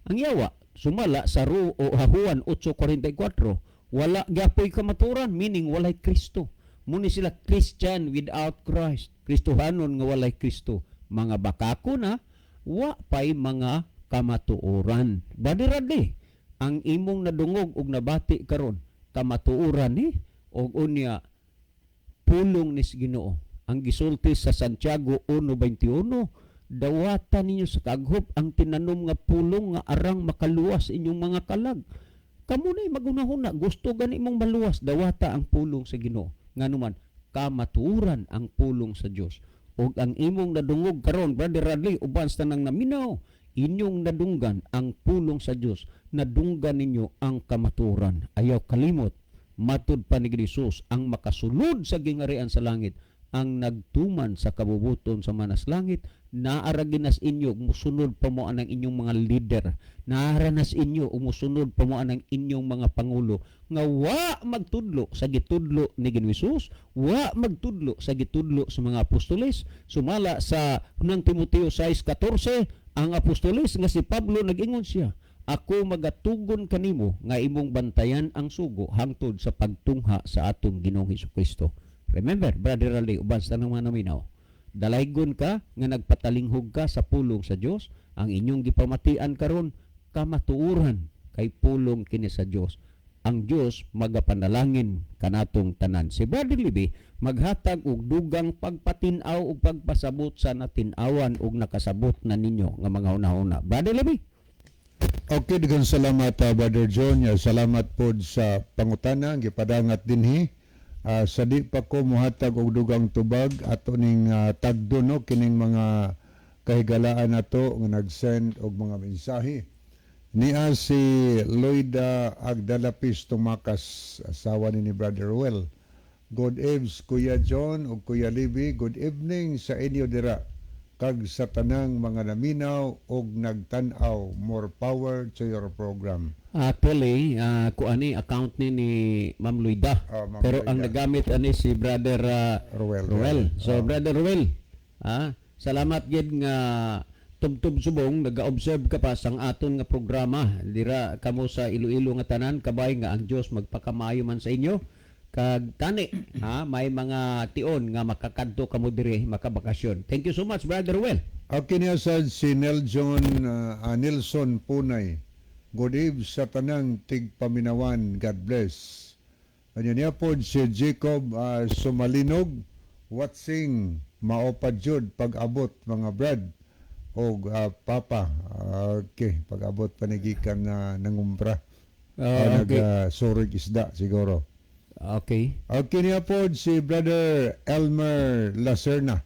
ang yawa. Sumala sa Ru o Juan 8:44, wala gyapoy kamatuoran, meaning walay Kristo. Muni sila Christian without Christ. Kristohanon nga walay Kristo. Mga bakako na, wa pay mga kamatuoran. Brother Radley, ang imong nadungog og nabati karon, kamatuoran ni og unya pulong ni Ginoo. Ang gisulti sa Santiago 1:21, dawata ninyo sa kaghop ang tinanom nga pulong nga arang makaluwas inyong mga kalag. Kamo na'y magunahuna, gusto gani mong maluwas, dawata ang pulong sa Ginoo. Nganuman, kamatuoran ang pulong sa Dios. Ug ang imong nadungog karon, Brother Radley, uban sa tanang naminaw, inyong nadunggan ang pulong sa Dios, nadunggan ninyo ang kamatuoran. Ayaw kalimot, matud pa ni Jesus, ang makasulod sa gingarian sa langit, ang nagtuman sa kabubuton sa manas langit. Naara ginas inyo, musunod pa mo anang inyong mga leader. Naara nas inyo, umusunod pa mo anang inyong mga pangulo nga wa magtudlo sa gitudlo ni Ginoong Hesus, wa magtudlo sa gitudlo sa mga apostoles. Sumala sa unang Timoteo 6:14, ang apostoles nga si Pablo nag-ingon siya, "Ako magatugon kanimo nga imong bantayan ang sugo hangtod sa pagtungha sa atong Ginoong Hesus Kristo." Remember, Brother Ali, uban sa tanang mga naminaw, dalaygon ka nga nagpatalinghog ka sa pulong sa Dios. Ang inyong gipamatian karon kamatuoran kay pulong kini sa Dios. Ang Dios magapanalangin kanatong tanan. Si Brother Libby maghatag og dugang pagpatin-aw ug pagpasabot sa natin-awan ug nakasabot na ninyo nga mga hunahuna. Brother Libby.
Okay, daghang salamat, Brother John. Ya, salamat pod sa pangutana gipadangat dinhi. Sa di pa ko muhatag og dugang tubag, ato ning tagdo no kining mga kahigalaan nato nga nag-send og mga mensahe. Nia si Loida Agdalapis Tumakas, asawa ni Brother Ruel. "Good eves, Kuya John ug Kuya Libby. Good evening sa inyo dira kag sa tanang mga naminaw og nagtan-aw. More power to your program."
Actually, kuan ni account ni Ma'am Loida.
Oh, Ma'am
Pero ang
Loida.
Nagamit ani si Brother
Ruel.
Ruel. So
Oh.
Brother Ruel, salamat gid nga tubtob subong naga-observe ka pa sang aton nga programa. Dira kamo sa Iloilo nga tanan, kabay nga ang Dios magpakamaayo man sa inyo. Kag tani, ha, may mga tion nga makakadto kamo diri makabakasyon. Thank you so much, Brother Ruel.
Okay niya sad si Nelson Punay. Good eve sa tanang tigpaminawan. God bless. Ano niya po si Jacob Sumalinog, watching, mao pa jud pag-abot, mga brad o papa. Okay, pag-abot pa ni gikan na nangumpra. Nag-surig isda siguro. Okay niya po si Brother Elmer Lacerna.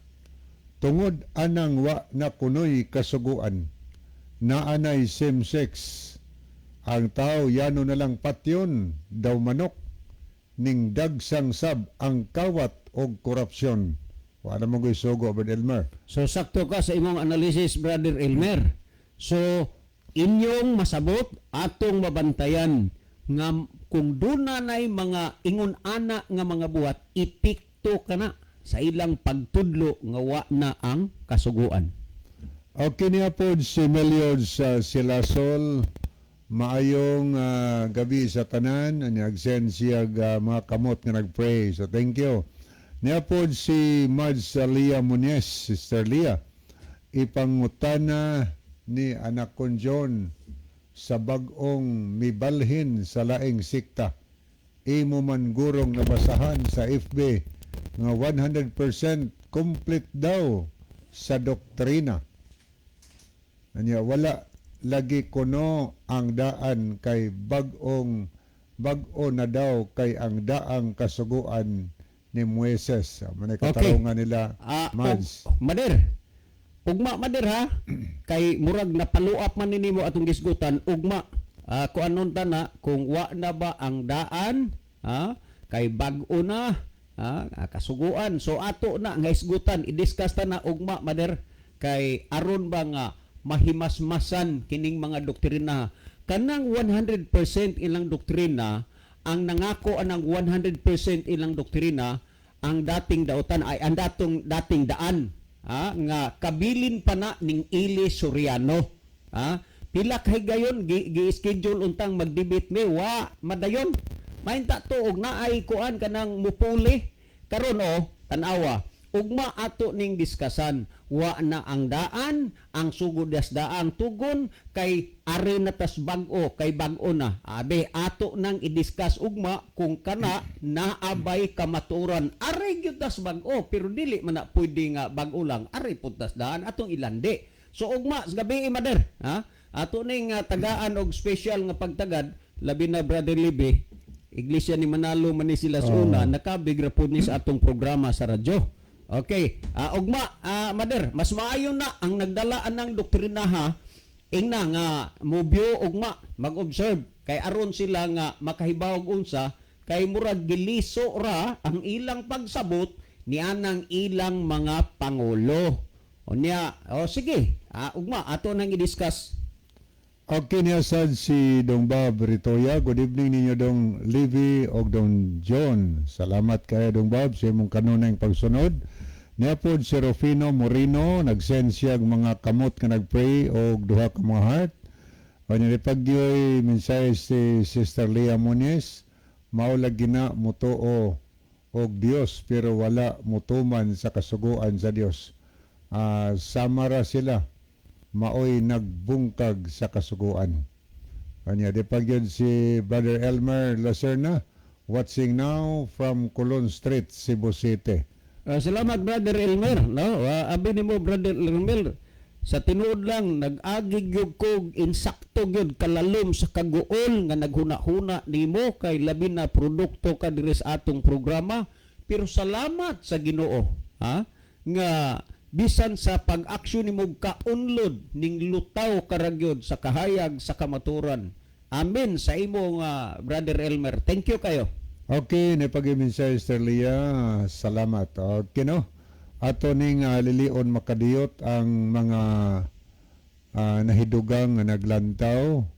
Tungod anang wa na kunoy kasuguan, naanay same sex, ang tao yano na lang patyon daw manok, ning dagsang sab ang kawat og korupsyon. Wala mo ko'y sugo, Brother Elmer.
So sakto ka sa imong analysis, Brother Elmer. So inyong masabot, atong mabantayan nga kung duna nay mga ingon ana nga mga buhat, epekto kana sa ilang pagtudlo nga wa na ang kasuguan.
Okay niya po si Meliod sa Silasol. Maayong gabi sa tanan. Nag-send siya mga kamot nga nag-pray. So thank you. Niya po si Mads Lia Muñez, Sister Lia. Ipangutana ni anak kon John sa bag-ong mibalhin sa laing sikta. Imo man gurong nabasahan sa FB nga 100% complete daw sa doktrina. Anya wala lagi kuno ang daan kay bag-ong bag-o na daw kay ang daang kasuguan ni Moises. Manay katarungan nila, Mads.
Mader. Ugma, Mader, ha. Kay murag napaluap man nimo atong gisgutan ugma. Kuanon ta na kung wa na ba ang daan, ha, kay bag-o na ha, kasuguan. So ato na nga isgutan, i-discuss ta na ugma, Mader, kay aron ba nga mahimasmasan kining mga doktrina. Kanang 100% ilang doktrina, ang nangako anang 100% ilang doktrina ang dating dautan ay ang datong dating daan, ha, nga kabilin pa na ning Ili Soriano, ha. Pila kay gayon gi-schedule untang mag-debate mi, wa madayon. Mainta to og naay kuan kanang mupuli karon. O tan-awa, ugma ato ning diskasan, wa na ang daan, ang sugod das daang tugon kay ari na tas bag-o, kay bag-o na. Abe ato nang i-discuss ugma kung kana naabay kamaturan. Ari gyud tas bag-o, pero dili man na pwede nga bag-o lang, ari pud tas daan atong ilandi. So ugma sa gabi, Mader, ha, ato ning tagaan og special nga pagtagad, labi na Brother Libe. Iglesia ni Manalo man ni sila sa una, nakabig ra pud ni sa atong programa sa radyo. Okay, ugma, Mader, mas maayo na ang nagdala anang doktrina ha, ingna nga mobyo ugma, mag-observe kay aron sila nga makahibaw og unsa kay murag giliso ra ang ilang pagsabot ni anang ilang mga pangulo. O niya, o sige, ugma ato nang i-discuss.
Okay niya sad si Dong Bob Ritoya. Good evening ninyo, Dong Livy og Dong John. Salamat kayo, Dong Bob, sa imong kanunay pagsunod. Niya pod si Rufino Moreno, nag-send siya og mga kamot nga nag-pray og duha ka mga heart. O niya pagyoy mensahe si Sister Leah Muñez, mao lagi na mutuo og Dios pero wala mutuman sa kasuguan sa Dios. Sama ra sila maoy nagbungkag sa kasuguan. Kanya di pagyud si Brother Elmer Lacerna, watching now from Colon Street, Cebu City.
Salamat, Brother Elmer, no? Abi nimo, Brother Elmer, sa tinuod lang nag-agi gyud ko insakto gyud kalalom sa kaguol nga naghuna-huna nimo kay labi na produkto ka diri sa atong programa. Pero salamat sa Ginoo, ha, nga bisan sa pag-aksyon nimo kaunlod ning lutaw karagyod sa kahayag sa kamaturan. Amen sa imo nga, Brother Elmer. Thank you kayo.
Okay, napag-mensahe, Sister Leah. Salamat. Okay, no? Ato ning lilion makadiyot ang mga nahidugang nga naglantaw.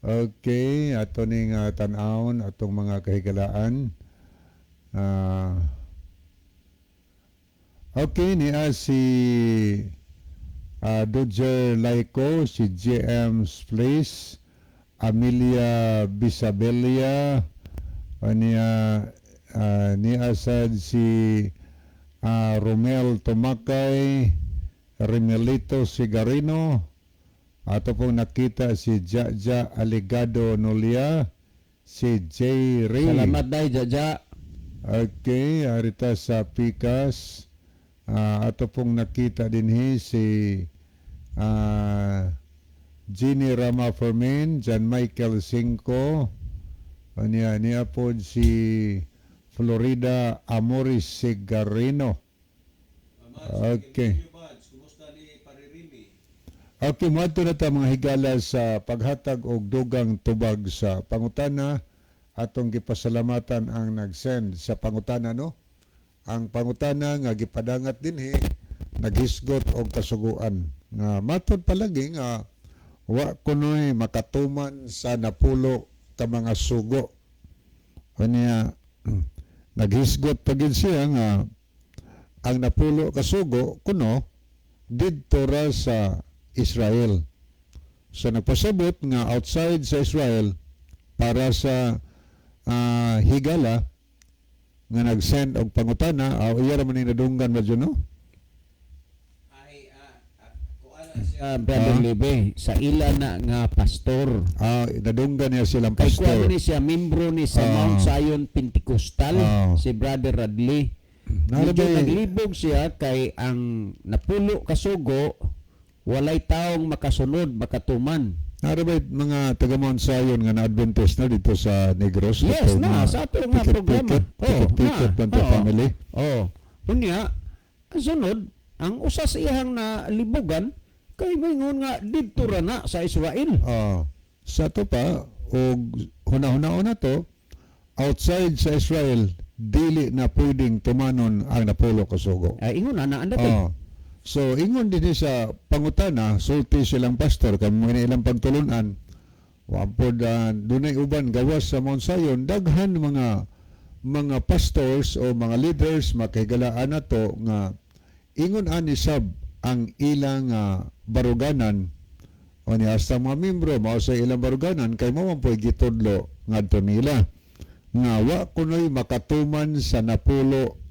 Okay, ato ning tan-awon atong mga kahigalaan. Okay, niya si Dodger Laiko, si GM Place, Amelia Bisabelia, niya niya sad si Romel Tomakay, Remelito Sigarino. Ato pong nakita si Jaja Aligado Nolia, si J. Ray.
Salamat dai, Jaja.
Okay, arita sa Pikas. Ato pong nakita dinhi si Ginny Rama Fermin, John Michael Cinco, niya niya po si Florida Amoris Sigarino. Okay. Okay, moadto na ta, mga higala, sa paghatag og dugang tubag sa pangutana. Atong gipasalamatan ang nag-send sa pangutana, no? Ang pangutana nga gipadangat dinhi, naghisgot og kasuguan nga matod palagi nga wa kunoy makatuman sa 10 ka mga sugo. Kanya naghisgot pa gid siya nga ang 10 ka sugo kuno didto ra sa Israel. So nagpasabot nga outside sa Israel para sa higala nga nag-send og pangutana, iya ra man ni nadunggan ba dyan, no?
Ay, siya, Brother Libe, sa ila na nga pastor.
Nadunggan niya silang
Kay
pastor.
kuan ni siya, membro ni sa Mount Zion Pentecostal, si Brother Radley.
Nara
Medyo
ba-
naglibog siya kay ang 10 ka sugo walay taong makasunod, makatuman.
Nara ba mga taga Mount Zion nga na Adventist na dito sa Negros?
Yes,
Ito,
na
mga
sa ato nga programa.
Pikit-pikit, pikit-pikit
na.
man to family.
Oh. Unya, ang sunod, ang usa sa iyang na libugan kay moingon nga didto ra na sa Israel.
Sa to pa, og huna-hunaon na to, outside sa Israel, dili na pwedeng tumanon ang 10 ka sugo.
Ay, ingon na na ang dating.
Oh. So ingon din sa pangutana, sulti silang pastor kay mga ilang pagtulunan. Wa pod dunay uban gawas sa Mount Zion, daghan mga pastors o mga leaders makahigalaan nato nga ingon ani sab ang ilang baruganan o ni hasta mga membro mao sa ilang baruganan kay mao man po'y gitudlo ngadto nila nga wa kunoy makatuman sa 10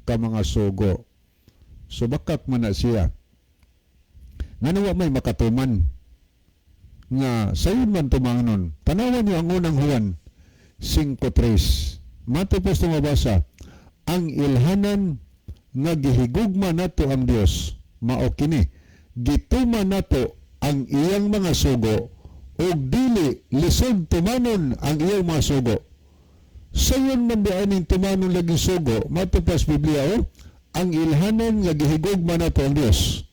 ka mga sugo. So bakak man na siya. Ngano wa may makatuman? Nga sayon man tumangon. Tanawan niyo ang Unang Juan 5:3. Mato po mabasa, ang ilhanan nga gihigugma nato ang Dios mao kini: gituman nato ang iyang mga sugo ug dili lisod tumanon ang iyang mga sugo. Sayon man di aning tumanon lagi sugo, mato pas Biblia, oh, ang ilhanan nga gihigugma nato ang Dios,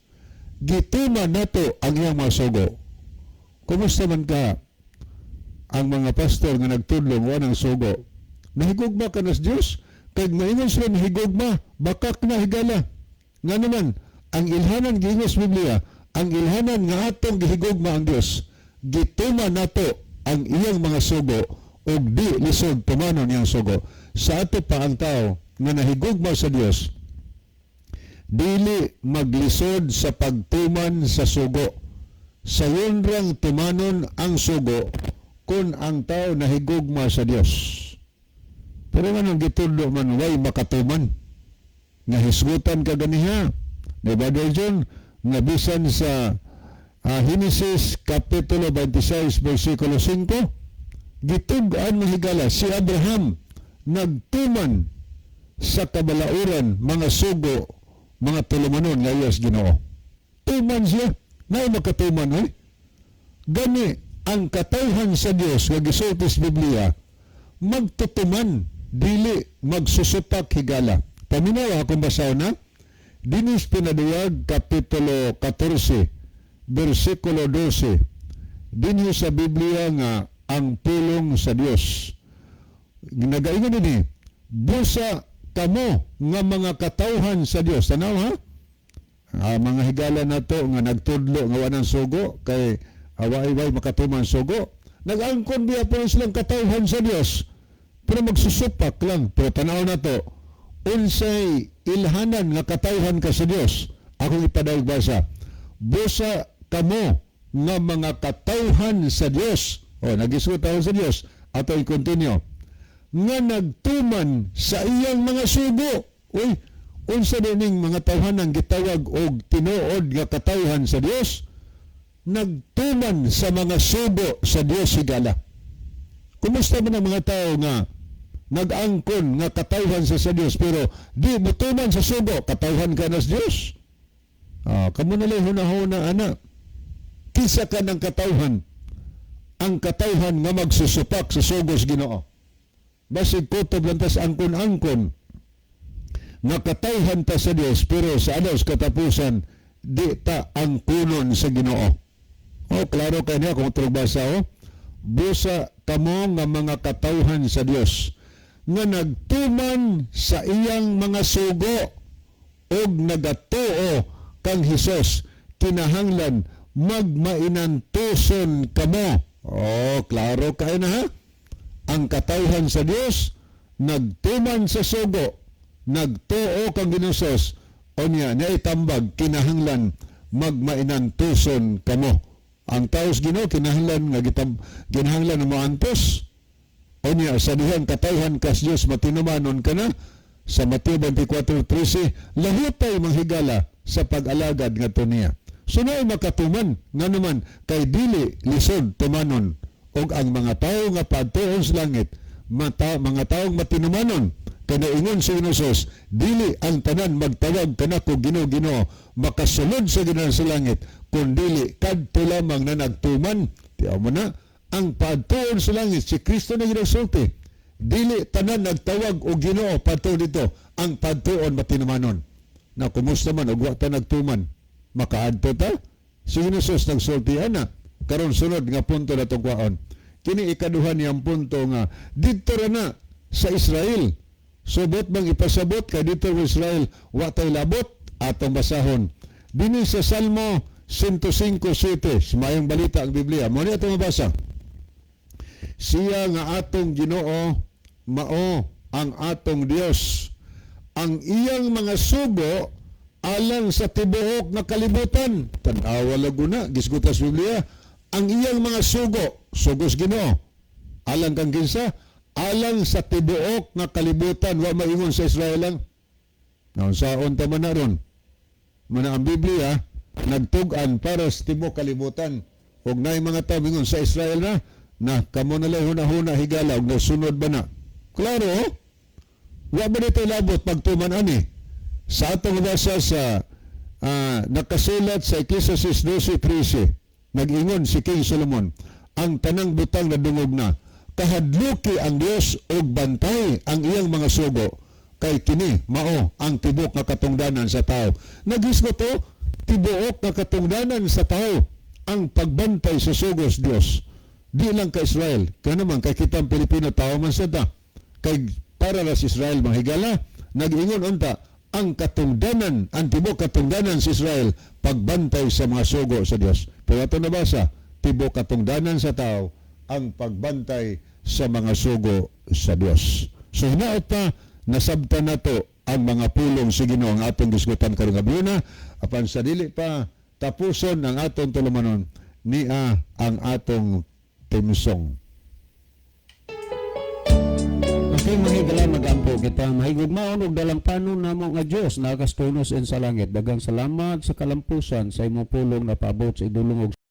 gituman nato ang iyang mga sugo. Kumusta man ka ang mga pastor nga nagtudlong wa ng sugo? Nahigugma ka na sa Dios? Kay maingon sila nahigugma, bakak na, higala. Nga naman, ang ilhanan giingos Biblia, ang ilhanan nga atong gihigugma ang Dios, gituman nato ang iyang mga sugo ug di lisod tumanon iyang sugo. Sa ato pa ang tao nga nahigugma sa Dios, dili maglisod sa pagtuman sa sugo. Sayon rang tumanon ang sugo kung ang tao nahigugma sa Dios. Pero man ang gitudlo man way makatuman. Nga hisgutan ka ganiha. Ni Brother John, nga bisan sa Genesis Kapitulo 26 versikulo 5, gitug-an, mahigala, si Abraham nagtuman sa kabalauran mga sugo, mga tulumanon nga iyas Ginoo. Tuman siya. Nay makatuman eh. Gani ang katawhan sa Dios nga gisulti sa Biblia magtutuman, dili magsusupak, higala. Paminaw akong basahon na. Dinis Pinaduwag Kapitulo 14 versikulo 12. Dinhi sa Biblia nga ang pulong sa Dios. Nagaingon dinhi, busa kamo nga mga katawhan sa Dios. Tanaw ha? Mga higala nato nga nagtudlo nga wanang sugo kay away way makatuman sugo. Nag-angkon biya po silang katawhan sa Dios. Pero magsusupak lang. Pero tanaw na to, unsay ilhanan nga katawhan ka sa Dios? Akong ipadayag basa. Busa kamo nga mga katawhan sa Dios. O, nagisgo tawhan sa Dios. Ato i-continue. Nga nagtuman sa iyang mga sugo. Uy, unsa dining mga tawhanan gitawag og tinuod nga katawhan sa Dios? nagtuman sa mga sugo sa Dios, higala. Kumusta man ang mga tao nga nag-angkon nga katawhan sa Dios pero di mutuman sa sugo? Katawhan ka na sa Dios? Ah, kamo na lang hunahuna ana. Kinsa ka ng katawhan? Ang katawhan nga magsusupak sa sugos Ginoo. Basig kutob lang tas angkon-angkon nga katawhan ta sa Dios, pero sa adlaw sa katapusan di ta angkunon sa Ginoo. Oh, klaro kay niya kung turog basa oh. Busa kamo nga mga katawhan sa Dios nga nagtuman sa iyang mga sugo og nagatuo kang Hesus, kinahanglan magmainantuson kamo. Oh, klaro kay na ha. Ang katawhan sa Dios nagtuman sa sugo, nagtuo kang Ginoong Hesus, unya naitambag kinahanglan magmainantuson kamo. Ang taos Ginoo kinahanglan nga kinahanglan nga moantos. Unya sa dihang katawhan kas Dios, matinumanon ka na sa Mateo 24:13, lahutay manghigala sa pag-alagad ngadto niya. So naay makatuman, nganuman kay dili lisod tumanon, og ang mga tawo nga padtuon sa langit mata, mga taong matinumanon, kay naingon sa Hesus, "Dili ang tanan magtawag kanako 'Ginoo, Ginoo' makasulod sa ginhanan sa langit, kundili kadto lamang na nagtuman." Tiyaw mo na ang padtuon sa langit, si Kristo na ginagsulti, dili tanan nagtawag og "Ginoo" padtuon dito, ang padtuon matinumanon na. Kumusta man og wa ta nagtuman, makaadto ta? Si Jesus nagsulti ana. Karon sunod nga punto na itong kwaon kini, ikaduha niyang punto nga didto ra na sa Israel. Subot bang ipasabot kay didto sa Israel wa tay labot? Atong basahon dinhi sa Salmo 105:7. Sa Maayong Balita ang Biblia mo ni atong mabasa. Siya nga atong Ginoo mao ang atong Dios, ang iyang mga sugo alang sa tibuok nga kalibutan. Tan-awa laguna, gisgutan sa Biblia, ang iyang mga sugo, sugos Ginoo. Alang kang kinsa? Alang sa tibuok nga kalibutan, wa maingon sa Israel lang. Naunsaon ta man na ron? Mana ang Biblia nagtug-an para sa tibuok kalibutan. Ug naay mga tao mingon sa Israel na, na kamo na lang huna-huna, higala, ug nasunod ba na? Klaro, oh? Wa ba dito labot pagtuman ani? Sa atong basa sa nakasulat sa Ecclesiastes 12:13, nag-ingon si King Solomon, "Ang tanang butang nadungog na, kahadluki ang Dios ug bantay ang iyang mga sugo, kay kini mao ang tibuok nga katungdanan sa tao." Nagisgot to, tibuok nga katungdanan sa tao ang pagbantay sa sugos Dios. Di lang ka Israel, kaya naman kay kitang Pilipino, tao man sa ta. Kay para ra sa Israel, mga higala, nag-ingon unta ang katungdanan, ang tibuok katungdanan sa Israel, pagbantay sa mga sugo sa Dios. Pero ato nabasa, tibuok katungdanan sa tao ang pagbantay sa mga sugo sa Dios. So hinaot pa nasabtan nato ang mga pulong sa Ginoo ang atong gisgutan karong gabi na. Apan sa dili pa tapuson ang atong tulumanon, nia ang atong theme song.
Okay, mga higala, magampo kita. Mahigugmaon og dalangpanon namo nga Dios na kastunos sa langit. Daghang salamat sa kalampusan sa imong pulong na paabot sa idulong og